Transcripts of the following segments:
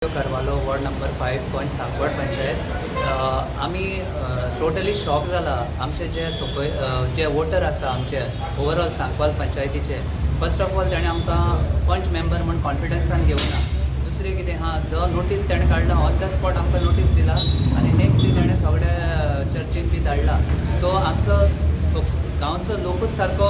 Carvalho, ward number 5, पंच, सांकवाळ पंचायत. आमी totally shock जाला. आमचे जे सकय जे वोटर आसा, आमचे ओवरऑल सांकवाल पंचायतीचे, फर्स्ट ऑफ ऑल ताणें आमकां पंच मेंबर म्हूण कॉन्फिडन्सान घेवना. दुसरें कितें आहा, जो नोटीस ताणें काडला, ऑन the spot आमकां नोटीस दिला आनी नेक्स्ट डे ताणें सगळ्या चर्चीन बी धाडला. सो आमचो गांवचो लोकूच सारको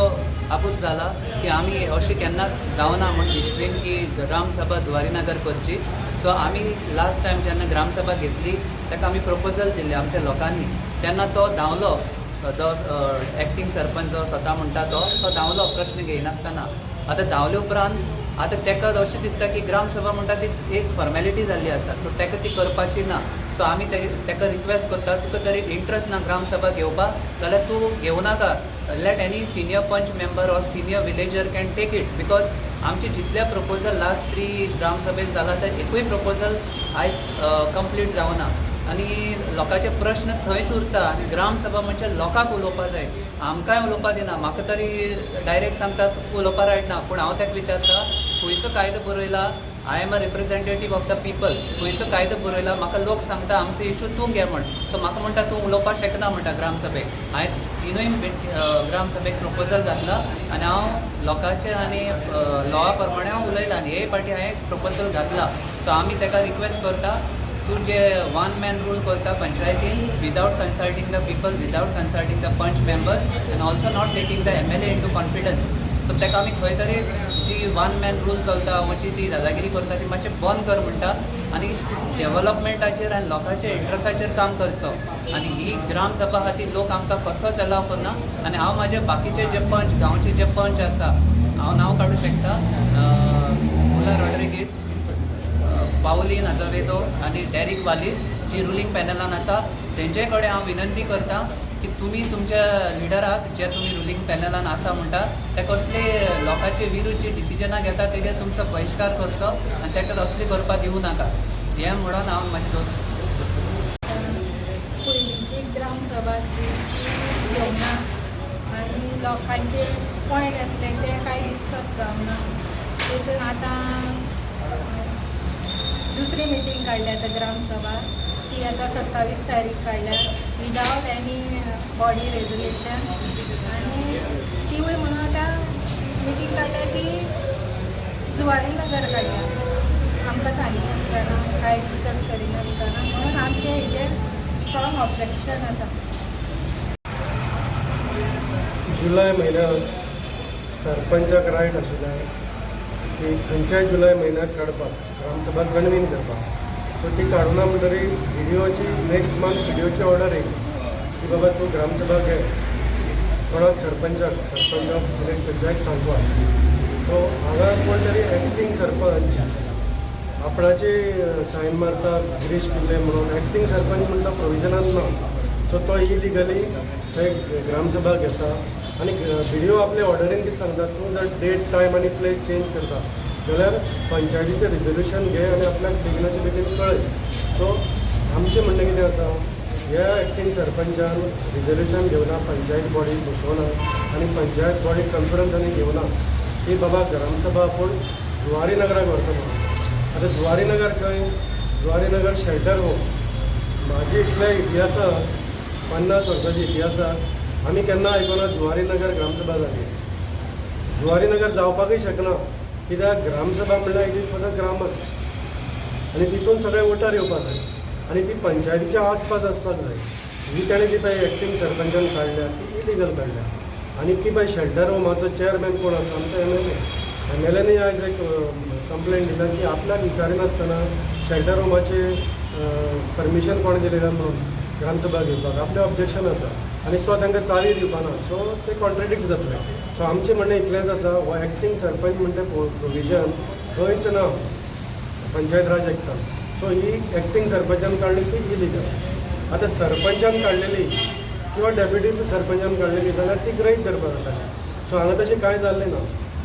आबूज जाला की आमी अशें केन्नाच जावना म्हूण हिस्ट्रीन की ग्रामसभा जुवारीनगर करची. सो आमी लास्ट टायम जेन्ना ग्रामसभा घेतली, ताका आमी प्रपोजल दिल्लें आमच्या लोकांनी, तेन्ना तो धांवलो. जो एक्टींग सरपंच जो स्वता म्हणटा तो तो धांवलो प्रश्न घेयनासतना. आतां धांवले उपरांत आतां ताका अशें दिसता की ग्रामसभा म्हणटा ती एक फॉर्मेलिटी जाल्ली आसा, सो ताका ती करपाची ना. सो आमी ताका रिक्वेस्ट करता, तुका तरी इंट्रस्ट ना ग्रामसभा घेवपाक जाल्यार तूं घेवं नाका. Let any senior panch member or senior villager can take it, because आमचे जितले प्रपोजल लास्ट थ्री ग्रामसभेत जाला, ते एकूय प्रपोजल आयज कंप्लीट जावना आनी लोकांचे प्रश्न थंयच उरता. आनी ग्रामसभा म्हणजे लोकांक उलोवपा जाय, आमकांय उलोवपा दिना. म्हाका तरी डायरेक्ट सांगता, तुका उलोवपा रायट ना. पूण हांव ताका विचारता, खंयचो कायदो बरयला? I am a representative of the people. खंयचो कायदो बरयला? म्हाका लोक सांगता, आमचो इशू तूं घे म्हण. सो म्हाका म्हणटा, तूं उलोवपाक शकना म्हणटा ग्रामसभेक. हांवें तिनूय ग्रामसभेक प्रपोजल घातला आनी हांव लोकांचे आनी लॉआ प्रमाणे हांव उलयलां आनी हे फावटी हांवें प्रपोजल घातला. सो आमी ताका रिक्वेस्ट करता, तूं जे वन मॅन रूल करता पंचायतीन without consulting the people, without consulting the panch member and also not taking the MLA into confidence, so ताका आमी खंय तरी जी वन मॅन रूल चलता, जी ती दादागिरी करता, ती मातशें बंद कर म्हणटा आनी डेवलपमेंटाचेर आनी लोकांच्या इंट्रस्टाचेर काम करचो. आनी ही ग्रामसभा आहा ती लोक आमकां कसोच एलाव करना. आनी हांव म्हाजे बाकीचे जे पंच, गांवचे जे पंच आसा, हांव नांव काडूं शकता, मुला रॉड्रिगीस, पावलीन आजवेदो आनी डॅरीक वालीस, जी रुलींग पॅनलान आसा, तेंचे कडेन हांव विनंती करता की तुमी तुमच्या लिडराक, जे तुमी रुलींग पॅनलान आसा म्हणटा, ते कसले लोकांचे विरुद्ध जी डिसिजनां घेता, तेजेर तुमचो बहिश्कार करचो आनी ताका असली करपाक दिवं नाका, हें म्हणून हांव म्हाजे दोन पयलींची ग्रामसभा आसली ती घेवना आनी लोकांचे पॉयंट आसले ते कांय डिस्कस जावना. तितून आतां दुसरी मिटींग काडल्या आतां ग्रामसभा, ती आतां 27 तारीख काडल्या विदावट एनी बॉडी रेजोल्युशन. आनी तिवूय म्हणून आतां मिटींग काडल्या ती जुवारी नगर काडल्या, आमकां सांगिनासतना, कांय डिस्कस करिनासतना. म्हणून आमचें हेजेर स्ट्रॉंग ऑब्जेक्शन आसा. जुलय म्हयन्यात सरपंचाक रायट आशिल्लें की खंयच्याय जुलय म्हयन्याक काडपाक, ग्रामसभा कन्वीन करपाक. सो ती काडूना म्हणटरी बिडिओची नेक्स्ट मंथ बिडिओची ऑर्डर येयली की बाबा तूं ग्रामसभा घे. कोणाक? सरपंचाक, sarpanch of village panchayat Sancoale. So हांगा कोण तरी एक्टींग सरपंच आपणाची सायन मारता, गिरीश पिल्ले म्हणून. एक्टींग सरपंच म्हणटा प्रोविजनान ना. सो तो इलिगली थंय ग्रामसभा घेता आनी बिडिओ आपले ऑर्डरीन कितें सांगता, तूं जर डेट, टायम आनी प्लेस चेंज करता जाल्यार पंचायतीचें रिजोल्युशन घे आनी आपल्याक बेगिनाच्या बेगीन कळय. सो आमचें म्हणणें कितें आसा, ह्या एक्टींग सरपंचान रिजोल्युशन घेवना, पंचायत बॉडी बसोवना आनी पंचायत बॉडी कॉन्फरन्स आनी घेवना की बाबा ग्रामसभा आपूण जुवारी नगराक व्हरता म्हणून. आतां जुवारी नगर खंय? Zuari Nagar shelter home. म्हाजी इतल्या इतिहासात, 50 वर्साच्या इतिहासात आमी केन्ना आयकुना जुवारी नगर ग्रामसभा जाली. जुवारी नगर जावपाकूय शकना, कित्याक ग्रामसभा म्हणल्यार it is for the ग्रामस्थ आनी तितून सगळे वोटर येवपाक जाय आनी ती पंचायतीच्या आसपास आसपाक जाय. ही ताणें जी पळय एक्टींग सरपंचान काडल्या, ती इलिगल काडल्या. आनी ती पळय शेल्टर होमाचो चेअरमॅन कोण आसा? आमचो एमएलए. एमएलएनी आयज एक कंप्लेन दिला की आपल्याक विचारिनासतना शेल्टर होमाचे परमिशन कोणें दिलें काय म्हणून ग्रामसभा घेवपाक आपलें ऑब्जेक्शन आसा आनी तो तांकां चावी दिवपाना. सो ते कॉन्ट्रेडिक्ट जातले. सो आमचें म्हणणें इतलेंच आसा, हो एक्टींग सरपंच म्हणटा प्रोविजन खंयच ना पंचायत राज एक्टान. सो ही एक्टींग सरपंचान काडली ती इलिगल. आतां सरपंचान काडलेली किंवा डेप्युटी सरपंचान काडलेली जाल्यार ती गृहीत धरपाक जाताली. सो हांगा तशें कांय जाल्लें ना.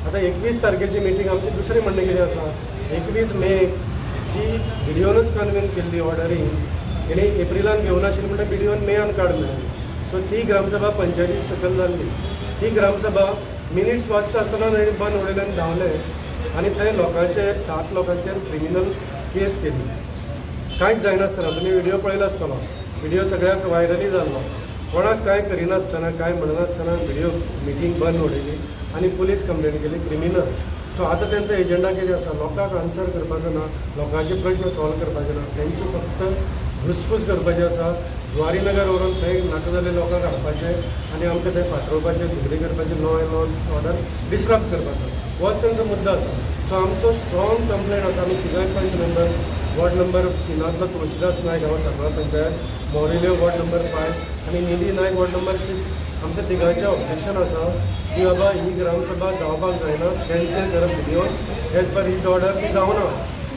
आतां 21 तारखेची मिटींग, आमचें दुसरें म्हणणें कितें आसा, 21 मेक जी बिडिओनूच कन्वीन केल्ली ऑर्डरींग, तेणी एप्रिलान घेवनाशिल्ली म्हणटा, बिडिओन मेयान काड मेळ्ळी. सो ती ग्रामसभा पंचायती सकयल जाल्ली. ती ग्रामसभा मिनिट्स वाचता आसतना ताणी बंद उडयले आनी धांवले आनी थंय लोकांचेर, सात लोकांचेर क्रिमिनल केस केली. कांयच जायनासतना, तुमी व्हिडिओ पळयलो आसतलो, व्हिडिओ सगळ्याक व्हायरलय जाल्लो. कोणाक कांय करिनासतना, कांय म्हणनासतना व्हिडिओ मिटींग बंद उडयली आनी पुलीस कंप्लेन केली क्रिमिनल. सो आतां तेंचो एजंडा कितें आसा? लोकांक आन्सर करपाचो ना, लोकांचे प्रश्न सॉल्व करपाचे ना, तेंची फक्त घुसफूस करपाची आसा. जुवारी नगर व्हरून थंय नाका जाल्ले लोकांक हाडपाचे आनी आमकां थंय फातरोवपाचे, झगडी करपाची, law and order disturb करपाचो होच तेंचो मुद्दो आसा. सो आमचो स्ट्रॉंग कंप्लेन आसा. आमी तिगांय पंच मेंबर, वॉर्ड नंबर 3तलो तुळशीदास नायक हांगा सांकवाळ पंचायत, मोरिल्यो वॉर्ड नंबर 5 आनी निधी नायक वॉर्ड नंबर 6, आमच्या तिगांचें ऑब्जेक्शन आसा की बाबा ही ग्रामसभा जावपाक जायना, कॅन्सील करप video as per his order. ती जावना,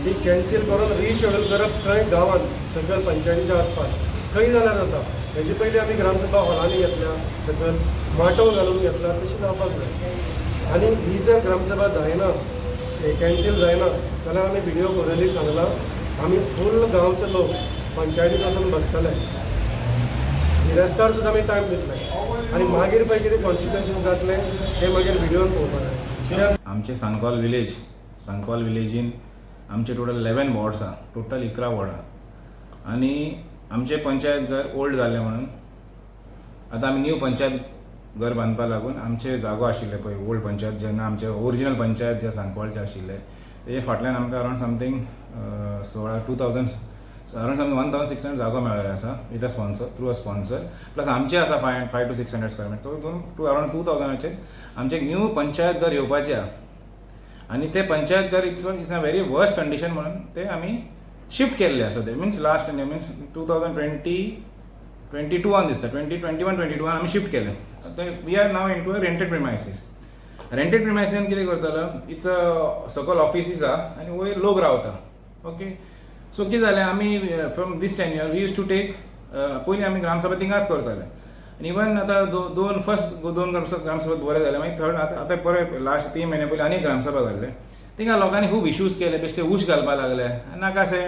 ती कॅन्सील करून रिशेड्यूल करप थंय गांवांत सकयल पंचायतीच्या आसपास खंय जाल्यार जाता. हेजे पयलीं आमी ग्रामसभा हॉलांनी घेतल्या, सकयल माटव घालून घेतला, तशी जावपाक जाय. आनी ही जर ग्रामसभा जायना, कॅन्सील जायना जाल्यार आमी व्हिडिओ ओरली सांगला, आमी फूल गांवचे लोक पंचायतीत वचून बसतले. बिरेस्तार सुद्दां आमी टायम दितले आनी मागीर पळय कितें कॉन्सिक्वन्सीस जातले ते मागीर व्हिडियोन पळोवपाक जाय, कित्याक आमचे सांकवाल विलेज, सांकवाल विलेजीन आमचे टोटल 11 वॉर्ड्स आहा, टोटल 11 वॉर्डां आनी आमचे पंचायत घर ओल्ड जालें म्हणून आतां आमी न्यू पंचायत घर बांदपा लागून आमचे जागो आशिल्ले पळय, ओल्ड पंचायत, जेन्ना आमचे ओरिजिनल पंचायत जे सांकवाळचे आशिल्ले, तेजे फाटल्यान आमकां अरावंड समथींग 16 2000, around something 1600 जागो मेळ्ळेलो आसा with a sponsor, through a sponsor, plus आमचे आसा 5 to 600 square meter. So दोन टू अरावंड 2000चेर आमचें एक न्यू पंचायत घर येवपाचें आहा. आनी ते पंचायत घर it's a very worst condition म्हणून ते आमी शिफ्ट केल्ले आसा. ते means last, means 2020, 22an दिसता, 2021, 22an आमी शिफ्ट केलें. आतां we are now into a rented premises. Rented प्रिमायसीसान कितें करतलो? It's a सकल ऑफिसीस आहा आनी वयर लोक रावता. ओके, सो कितें जालें, आमी from this 10 year we used to take, पयलीं आमी ग्रामसभा थिंगाच करताले आनी इवन आतां दोन, फर्स्ट दोन ग्रामसभा बरें जालें. मागीर थर्ड, आतां आतां परत लास्ट 3 म्हयने पयलीं आनी ग्रामसभा जाल्ले. थिंगा लोकांनी खूब इश्यूज केले, बेश्टे उश घालपाक लागले, नाका अशे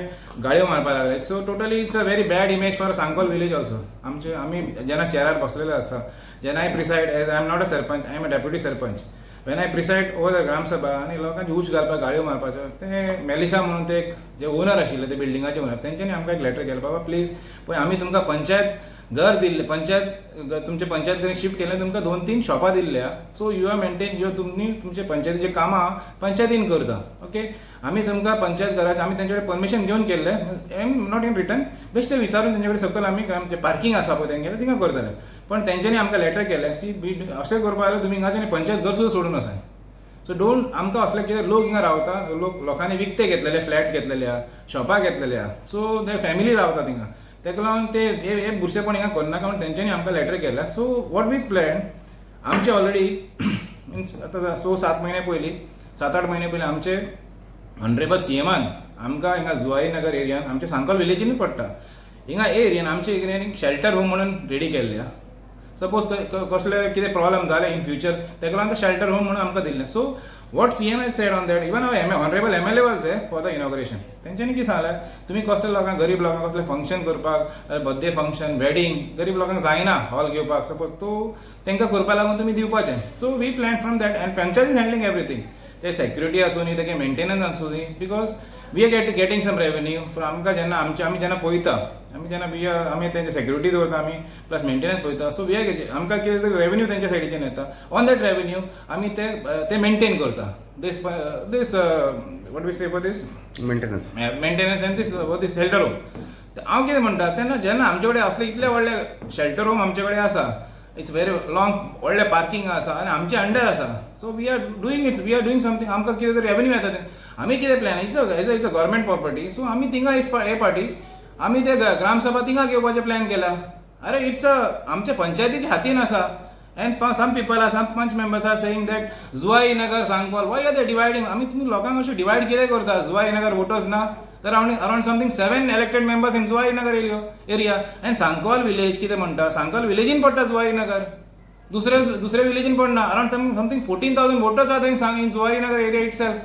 गाळयो मारपाक लागले. So totally it's a very bad image for Sancoale village also. आमचे आमी जेन्ना चेरार बसलेले आसा, जेन्ना I preside as, I am not a sarpanch, I am a deputy sarpanch, when I preside over the gram sabha आनी लोकांचे उश घालपाक, गाळयो मारपाच्यो, ते मेलिसा म्हणून ते एक जे ओनर आशिल्ले, ते बिल्डिंगाचे ओनर, तेंच्यांनी आमकां एक लेटर केलें, बाबा प्लीज पळय, आमी तुमकां पंचायत घर दिल्लें, पंचायत तुमचे पंचायत घर शिफ्ट केलें, तुमकां दोन तीन शॉपां दिल्ल्या. So you are maintain your, तुमी तुमचे पंचायतीचे कामां पंचायतीन करता. ओके, आमी तुमकां पंचायत घराचे आमी तेंचे कडेन परमिशन घेवन केल्लें, एम not in return, बेश्टे विचारून तेंचे कडेन सकयल आमी आमचें पार्कींग आसा पळय तेंगेलें, थिंगा करताले. पण तेंच्यांनी आमकां लेटर केलें, सी बी अशें करपा जाल्यार तुमी हिंगाच्यान पंचायत घर सुद्दां सोडून वचाय. सो don't, आमकां असले कितें लोक हिंगा रावता, लोक लोकांनी विकते घेतलेले, फ्लॅट्स घेतलेले आहा, शॉपां घेतलेले आहा, सो ते फॅमिली रावता थिंगा. तेका लागून ते हे हे बुरशेपण हिंगा करनाका म्हणून तेंच्यांनी आमकां लेटर केल्या. सो what we plan, आमचे ऑलरेडी मिन्स आतां 6-7 म्हयने पयलीं, 7-8 म्हयने पयलीं आमचे ऑनरेबल सीएमान आमकां हिंगा जुवारी नगर एरियान, आमच्या सांकवाल विलेजीनूच पडटा हिंगा, हे एरियान, आमच्या एरियान एक शेल्टर होम म्हणून रेडी केल्ले आहा. सपोज कसले कितें प्रॉब्लम जाले इन फ्युचर, तेका लागून शेल्टर होम म्हणून आमकां दिल्लें. So what CM has said on that, even honourable MLA was there for the inauguration. तेंच्यांनी कितें सांगलें, तुमी कसले लोकांक, गरीब लोकांक कसलें फंक्शन करपाक, बर्थडे फंक्शन, वेडींग, गरीब लोकांक जायना हॉल घेवपाक सपोज, तो तांकां करपा लागून तुमी दिवपाचें. So we plan from that and panchayat is handling everything. ते सेक्युरिटी आसूं न्ही, तेगे मेंटेनन्स आसूं न्ही, because we are getting some revenue from आमकां जेन्ना आमचे आमी जेन्ना पळयता, आमी जेन्ना we are आमी तेंचे सेक्युरिटी दवरता, आमी प्लस मेंटेनन्स पळयता. सो we are आमकां कितें तरी रेवेन्यू तेंच्या सायडीच्यान येता. ऑन that revenue आमी ते ते मेंटेन करता, this what we say for this maintenance. Maintenance and this shelter home. हांव कितें म्हणटा, तेन्ना जेन्ना आमचे कडेन असले इतले व्हडले शेल्टर होम आमचे कडेन आसा, it's very long, व्हडलें पार्किंग आसा आनी आमचे अंडर आसा, so we are doing it's we are doing something. आमकां कितें तरी रेवेन्यू येता तें आमी कितें plan, it's a government property, so आमी थिंगा हे पार्टी आमी ते ग्रामसभा थिंगा घेवपाचें प्लॅन केला. अरे, it's a आमच्या पंचायतीच्या हातीन आसा. And some people are, some panch members are saying that Zuari Nagar, Sancoale, why are they dividing? आमी तुमी लोकांक अशें डिवायड कितें करता? जुवारी नगर वोटर्स ना तर around something seven elected members in Zuari Nagar area and Sancoale village कितें म्हणटा, सांकवाल विलेजीन पडटा जुवारी नगर, दुसरे दुसरे विलेजीन पडना. Around something 14,000 voters are in Zuari Nagar area itself.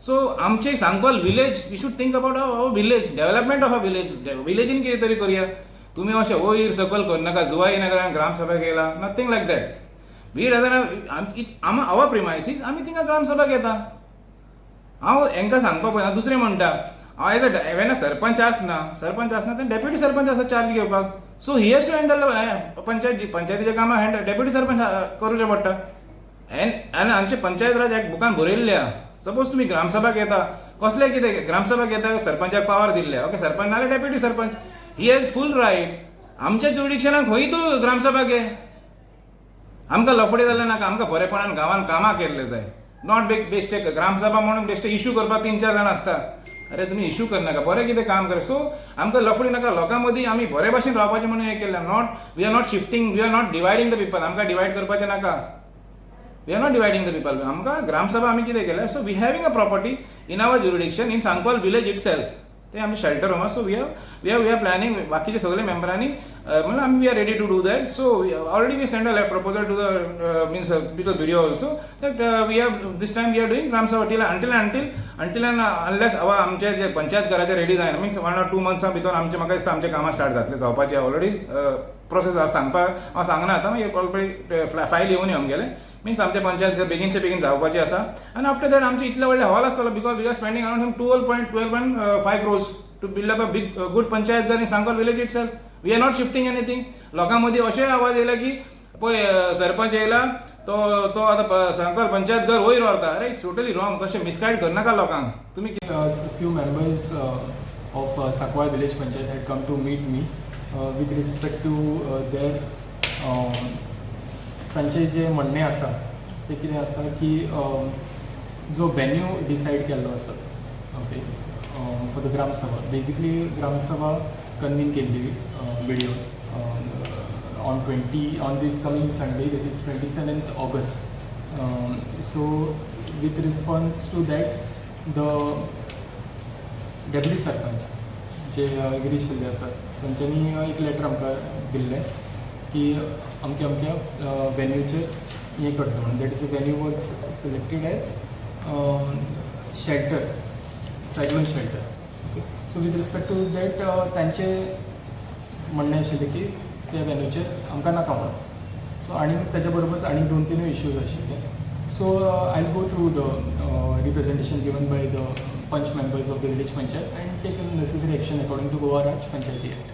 So आमचे Sankwal village, we should think about our village, development of a village. विलेजीन कितें तरी करुया. तुमी अशें वयर सकयल करनाका, जुवारी नगरान ग्रामसभा केला, nothing like that. We doesn't आम our premises, आमी थिंगा ग्रामसभा घेता. हांव हेंकां सांगपाक पळयना. दुसरें म्हणटा, हांव एज अ वेन सरपंच आसना, सरपंच आसना ते डेप्युटी सरपंच आसा चार्ज घेवपाक. So he has to handle panchayat. पंचायतीचें कामां हँडल डेप्युटी सरपंच करूचें पडटा. एन आनी आमचे पंचायत राज एक्ट बुकान बरयल्ले आहा. सपोज तुमी ग्रामसभा घेता, कसले कितें ग्रामसभा घेता, सरपंचाक पावर दिल्ले, ओके, सरपंच नाल्यार deputy sarpanch, he has full right. आमच्या जुरिडिक्शनाक खंय तूं ग्रामसभा घे. आमकां लफडे जाल्ले नाका. आमकां बरेपणान गांवान कामां केल्ले जाय, not big बेश्टे ग्रामसभा म्हणून बेश्टे इशू करपाक तीन चार जाण आसता. अरे, तुमी इशू करनाका, बरें कितें काम कर. सो आमकां लफडी नाका. लोकां मदीं आमी बरे भाशेन रावपाचें म्हणून हें केलें. Not we are not shifting, we are not dividing the people. आमकां डिवायड करपाचें नाका. We are not dividing the people. आमकां ग्रामसभा आमी कितें केलें, so we having a property in our jurisdiction in Sancoale village itself. ते आमी shelter home. So we are planning, बाकीचे सगळे मेंबरांनी म्हणल्यार आमी we are ready to do that. So already we send a proposal to the means to BDO also that we are this time we are doing Gram Sabha till until and unless our आमचे जे पंचायत घराचे ready जायना, means 1 or 2 मंथ्सां भितर आमचे, म्हाका दिसता, आमचे कामां start जातले जावपाचे. ऑलरेडी प्रोसेस सांगपाक हांव सांगना आतां, मागीर ऑलरेडी फायल येवन आमगेले, मिन्स आमचे पंचायत घर बेगीनचे बेगीन जावपाची आसा. आनी आफ्टर that आमचे इतले व्हडले हॉल आसतलो, because we are spending around 12.5 crores to build up a big good panchayat ghar in Sancoale village itself. We are not shifting anything. लोकां मदीं अशें आवाज येयला की पळय, सरपंच येयला तो तो आतां सांकवाल पंचायत घर वयर व्हरता. अरे, it's totally wrong. तशें मिसगायड करनाका लोकांक तुमी. Few members of Sancoale Village Panchayat had come to meet me with respect to their तांचे जे म्हणणें आसा तें कितें आसा की जो वेन्यू डिसायड केल्लो आसा, okay, for the Gram Sabha. Basically Gram Sabha convene केल्ली BDO on this coming Sunday, that is 27th August. So with response to that, the deputy sarpanch जे गिरीश पिल्ले आसात, तांच्यांनी एक लेटर आमकां दिल्लें की अमक्या अमक्या वेन्यूचेर हें करता म्हणून. That is, a venue was selected as shelter, cyclone shelter, okay. So with respect to that, तांचें म्हणणें आशिल्लें की त्या वेन्यूचेर आमकां नाका म्हणून. सो आनी ताच्या बरोबरच आनी दोन तीनूय इश्यूज आशिल्ले. So I go through the representation given by the panch members of the village panchayat and take necessary action according to Goa Raj Panchayati Act.